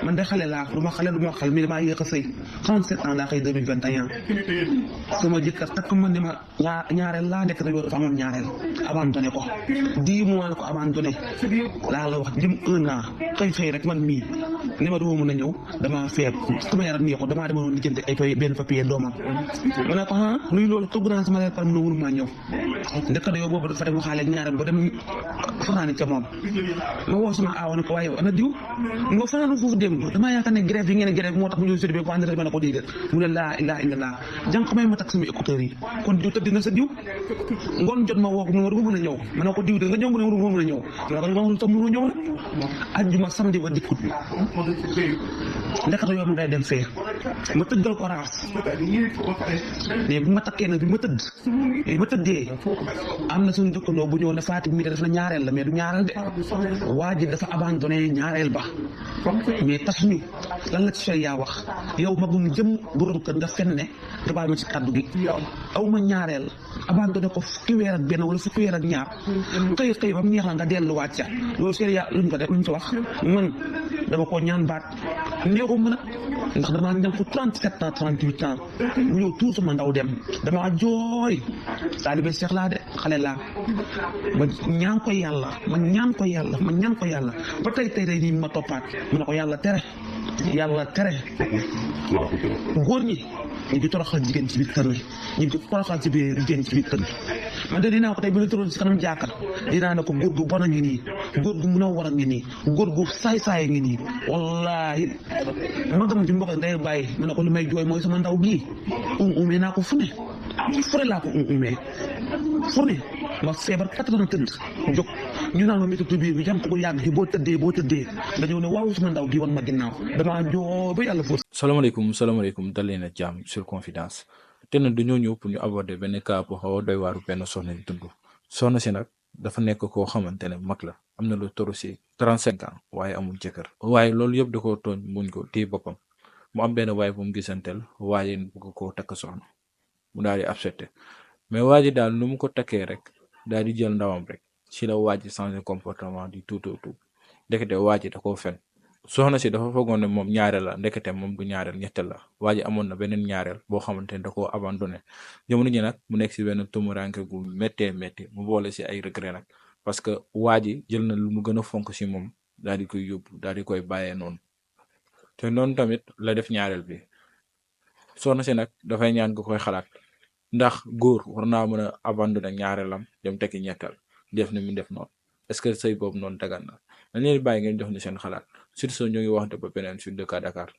man de xale laa du ma xale mais damaa yéex a sëy 37 ans laa xëy 2021 sama jëkkër takk ma ne ma ñaareel laa nekk rek dafa amoon ñaareel abandonné ko 10 mois la ko abandonné laa la wax jëm 1 an xëy rek man mii ne ma duma mën a ñëw damaa feeb sama yaram neexu damaa demoon lijjanti ay benn papier doomam ma ne ko luy loolu togg naa sama leer par mu mënu maa ñëw ndekk yow boobu dafa dem waxaale ñaareel ba dem fanaani ca moom ma woo sama aaw ne ko waaye ana diw nga fanaanu foofu démb damaa yaakaar ne grève yi ngeen grève moo tax mu ñëw sudi bi vendredi ma ne ko déedéet mu ne laa ilaha illallah jànq may ma takk sama écouteur yi kon diw tëdd na sa diw ngoon jot ma woo ko mu ne ma mën a ñëw ma ne ko diw de nga ñëw mu ne ma mën a ñëw ma tax mënu ñëw na ajjuma samedi ba dikkut ndekata yow mu ngay dem fee ma tëggal ko raas mais bi ma takkee nag bi ma tëddee am na suñu dëkkandoo bu ñëw ne Fatim mi def na ñaareel la mais du ñaareel de waa ji dafa abandonné ñaareel ba mais tax ñu lan la ci sharia wax yow magum jëm borom kër nga fen ne dabaal ma ci kàddu gi aw ma ñaareel abandonné ko fukki weer ak benn wala fukki weer ak ñaar xëy ba mu neex la nga delluwaat ca loolu sharia luñ ko def luñ ko wax man dama ko ñaan baat neexu mën a ndax damaa ñam ko 37 ans 38 ans mu ñëw tuur sama ndaw dem damaa jooy taalibe Seex laa de xale laa ma ñaan ko yàlla ba tey nii ma toppaat mu ne ko yàlla tere góor ñi ñu ngi toroxal jigéen ci biir kër yi ñu ngi toroxal ci biir jigéen ci biir kër yi man de dinaa ko tey bi la tëroon si kanam jàkka dinaa ne ko góor gu bon a ngi nii góor gu mun a war a ngi nii góor gu saay-saay ngi nii wallaahi magam ci mbokk day bàyyi mu ne ko lu may jooy mooy sama ndaw bii umee naa ko fu ne laa ko umee fu ne ma feebar 4 ans tëdd jóg ñu naan ma métti biir bi jàm ko yàgg ci boo tëddee nga ñëw ne waaw sama ndaw gi wan ma ginnaaw damaa joo ba yàlla fóot. salaamaaleykum dal leen a jàmm sur Confidence te nag dañoo ñëw pour ñu aborder benn cas bu xaw a doy waaru benn soxna di dund soxna si nag dafa nekk koo xamante ne mag la am na lu toru si 35 ans waaye amul jëkkër waaye loolu yëpp da koo tooñ muñ ko téye boppam mu am benn waaye bu mu gisanteel waaye bëgg koo takk soxna mu daal di accepté mais waa ji daal nu mu ko takkee rek daal di jël ndawam rek ci la waa ji changé comportement di tuut ndekete waa ji da koo fen soxna si dafa foogoon ne moom ñaareel la ndekete moom du ñaareel ñetteel la waa ji amoon na beneen ñaareel boo xamante ne da koo abandonné jamono ji nag mu nekk si benn tumuranke gu méttee mu boole si ay regret nag parce que waa ji jël na lu mu gën a fonk si moom daal di koy yóbbu daal di koy bàyyee noonu te noonu tamit la def ñaareel bi soxna si nag dafay ñaan nga koy xalaat ndax góor war naa mën a abandonné ñaareelam dem tekki ñetteel def ni mu def noonu est-ce que sëy boobu noonu dagan na dañ leen bàyyi ngeen jox ni seen xalaat surtout ñu ngi waxante ba beneen sur Dakar.